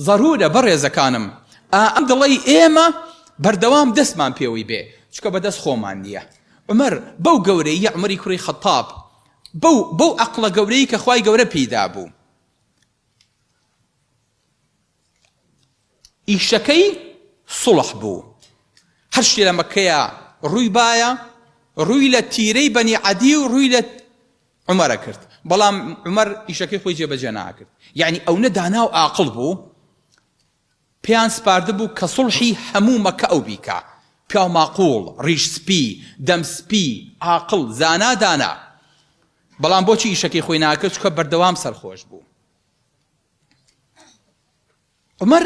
زەرورە بەڕێزەکانم ئا ئەم دڵەی ئێمە بەردەوام دەستمان پێوەی بێ چونکە بەدەست خۆمان نییە عومەر بەو گەورەییە عومەری کوڕی خەتاب بەو بەو ئەقڵە گەورەی کە خوای گەورە پێی دابوو ئیشەکەی سوڵح بوو هەر شتێ لە مەککەیا ڕووی بایە ڕووی لە تیرەی بەنی عەدی و ڕووی لە عومەرە کرد بەڵام عومەر ئیشەکەی خۆی جێبەجێ ناکرد یعنی ئەونە دانا و ئاقڵ بوو پێیان سپاردبوو کە سوڵحی هەموو مەکە ئەو بیکا پیاو ماقوڵ ڕیش سپی دەم سپی ئاقڵ زانا دانا بەڵام بۆچی ئیشەکەی خۆی ناکرد چونکە بەردەوام سەرخۆش بوو عومەر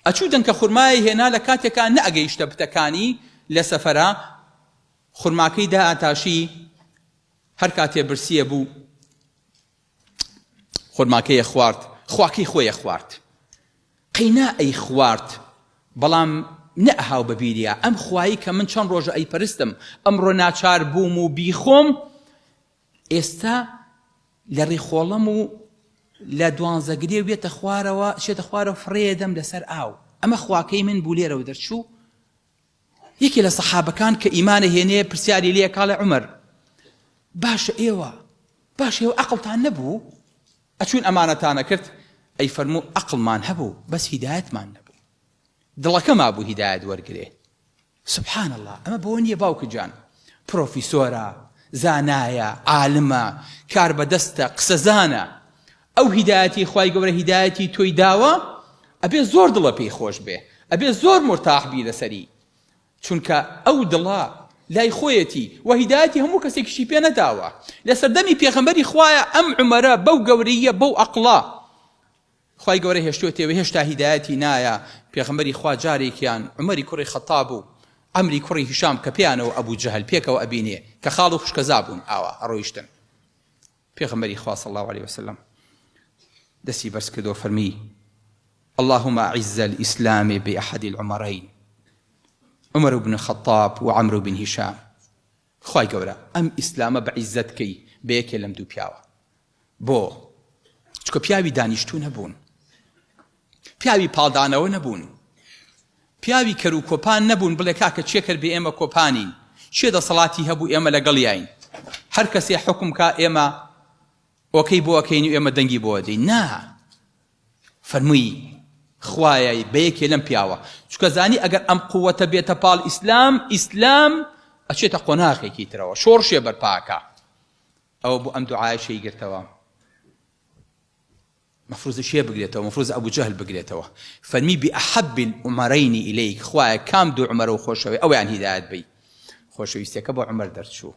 ئەچوو دەنکە خورمای هێنا لە کاتێکا نەئەگەیشتە بتەکانی لە سەفەرا خورماکەی دائەتاشی هەر کاتێ برسیە بوو خورماکەی خوارد خواکەی خۆی خوارد قەینا ئەی خوارد بەڵام نەئەهاو بە بیریا ئەم خوایی کە من چەند ڕۆژە ئەیپەرستم ئەمڕۆ ناچار بووم و بیخۆم ئێستا لە ڕیخۆڵەم و لە دوانزەگرێ وێتە خوارەوە چێتە خوارەوە فڕێدەم لەسەر ئاو ئەمە خواکەی من بوو لێرەوە دەرچوو یەکێ لە سەحابەکان کە ئیمانە هێنێ پرسیاری لێ کاڵێ عمر باشە ئێوە باش ئێوە عەقڵتان نەبوو ئەچوون ئەمانەتانە کرد ئەی فەرموو عەقڵمان هەبوو بەس هیدایەتمان نەبوو دڵەکە مابوو هیدایەت وەرگرێ سبحان اللە ئەمە بەوە نیە باوکە گیان پرۆفیسۆرە زانایە عالمە کاربەدەستە قسەزانە ئەو هیدایەتی خوای گەورە هیدایەتی تۆی داوە ئەبێ زۆر دڵە پێی خۆش بێ ئەبێ زۆر مورتاح بی لەسەری چونکە ئەو دڵە لای خۆیەتی و هیدایەتی هەموو کەسێکیشی پێ نەداوە لە سەردەمی پێغەمبەری خوایە ئەم عومەرە بەو گەورەییە بەو ئەقڵە خوای گەورە هێشتوێتێ و هێشتا هیدایەتی نایە، پێغەمبەری خوا جارێکیان عومەری کوڕی خەتاب و عەمری کوڕی هیشام کە پێیانەوە ئەبو جەهل پێکەوە ئەبینێ کە خاڵ و خوشکەزا بوون ئاوا ئەڕۆیشتن پێغەمبەری خوا صلی اللە علیه وسلم دەستی بەرز کردەوە فەرمی اللهم اعز الاسلام باحد العمرین عمر بن خطاب و عمرو بن هشام خوای گەورە ئەم ئیسلامە بە عیزەت کەی بە یەکێ لەم دوو پیاوە بۆ؟ چونکە پیاوی دانیشتوو نەبوون پیاوی پاڵدانەوە نەبوون پیاوی کەر و کۆپان نەبوون بڵێ کاکە چێ کەر بێ ئێمە کۆپانین چێ دەسەڵاتی هەبوو ئێمە لەگەڵیاین هەر کەسێ حکوم کا ئێمە ئۆکەی بۆ ئەکەین و ئێمە دەنگی بۆ ئەدەین نا فەرمووی خوایە بە یەکێ لەم پیاوە چونکە زانی ئەگەر ئەم قووەتە بێتە پاڵ ئیسلام ئیسلام ئەچێتە قۆناغێکی ترەوە شۆڕشێ بەرپاکە ئەوە بۆ ئەم دوعایەشی گرتەوە مفروض شێ بگرێتەوە مفروض ئەبو جەهل بگرێتەوە فەرمی بأحب العمرین إليك خوایە کام دوو عومەرە و خۆشەوێ ئەویان هیدایەت بی خۆشەویستیەکە بۆ عومەر دەرچوو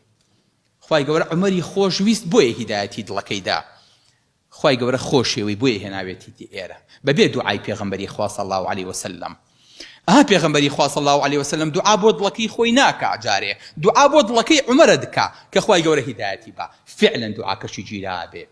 خوای گەورە عومەری خۆش ویست بۆیە هیدایەتی دڵەکەی دا خوای گەورە خۆشێوەی بۆیە هێناوێتیتی ئێرە بەبێ دوعای پێغەمبەری خوا صلی اللە علیە وسلم ئەها پێغەمبەری خوا صلی اللە علیە وسلم دوعا بۆ دڵەکەی خۆی ناکا جارێ دوعا بۆ دڵەکەی عومەرە دکا کە خوای گەورە هیدایەتی با فعلا دوعاکەشی گیرابێ.